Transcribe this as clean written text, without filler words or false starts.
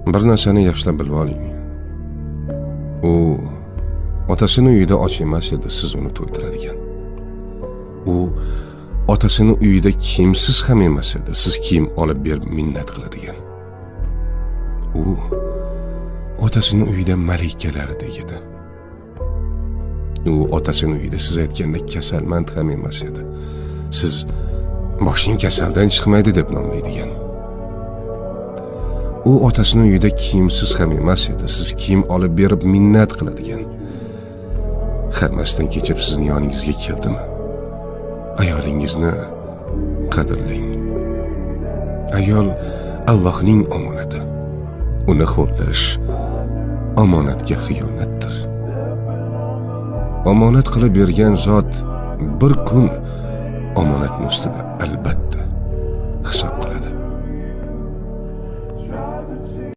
Bir narsani yaxshilab bilib oling. U otasini uyida och emas edi, siz uni to'ydiradigan. U otasini uyida kiyimsiz ham emas edi, siz kiyim olib berib minnat qiladigan. U otasini uyida malikalardek edi. U otasini uyida siz aytgandek kasalmand ham emas edi. Siz boshing kasaldan chiqmaydi deb nomlaydigan. U otasini uyida kiyimsiz ham emas edi, siz kiyim olib berib minnat qiladigan. Hammasidan kechib sizni yoningizga keldimi? Ayolingizni qadrlang. Ayol Allohning omonati. Uni xo'rlash omonatga xiyonatdir. Omonat qilib bergan zot bir kun omonatni ustida albatta hisob qiladi. Try to